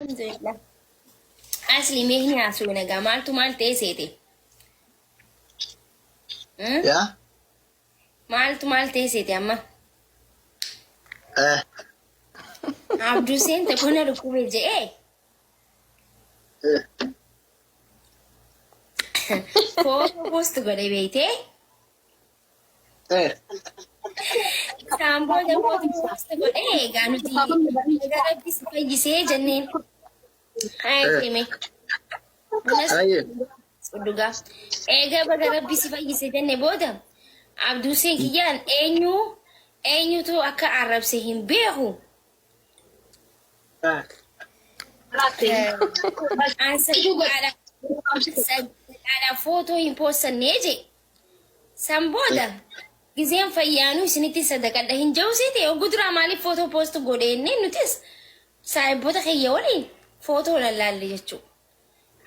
Alhamdulillah. Asli mee hin haasofna gaa maaltu maal ta'e seete? Hmm? Yaa? Maaltu maal ta'e seete amma? Eh. Abduseen tokko na dhukkube je'ee Eh. footoo post godhe beeytee? Isaan booda footoo post godhee egaa nuti egaa rabbi si fayyisee jenneen. Haa hime. Bunas Ayyee. dhugaa. Egaa baga rabbi si fayyise jenne booda Abduuseen kiyyaan eenyu eenyutu akka arrabse hin beeku. An sadaqaadha footoo hin poostannee jee. San booda gizeen fayyaanuu isinitti sadaqadha hin jedhu siiti oggu duraa maaliif footoo poost godhe jennee nutis saahibboota kiyya waliin footoo lallaalle jechuudha.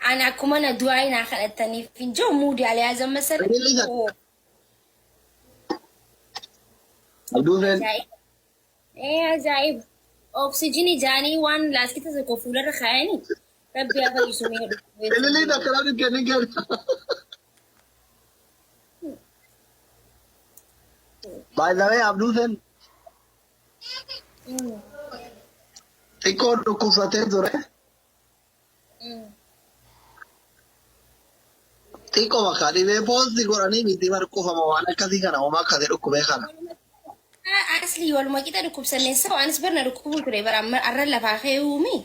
Ani akkuma na du'aa naa kadhattaniif hin jiru muudi aliyaazan masala. Abduufeen. Ajaa'ib. Ee ajaa'ib. Oksijinii jaanii waan laaskita tokko fuularra kaayanii rabbi haa fayyisu mee dhukkubee. Ililii takka namni kennin kenna. By the way, Abduufeen xiqqoo dhukkubsatee ture. Xiqqoo bakka dhibee poosti godhanii miti bar qufama waan akkasii kana homaa akkasii dhukkubee kana. Asli waluma qixa dhukkubsannee sa'u anis barna dhukkubuu ture bara amma arra lafaa ka'uumi.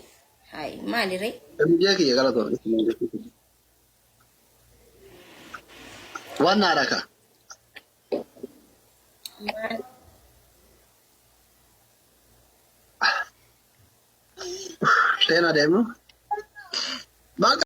Hayi maali ree? Mijee kiyya galatoo. Waan naa dhaka. Maal? Seenaa deemnu. Bakka.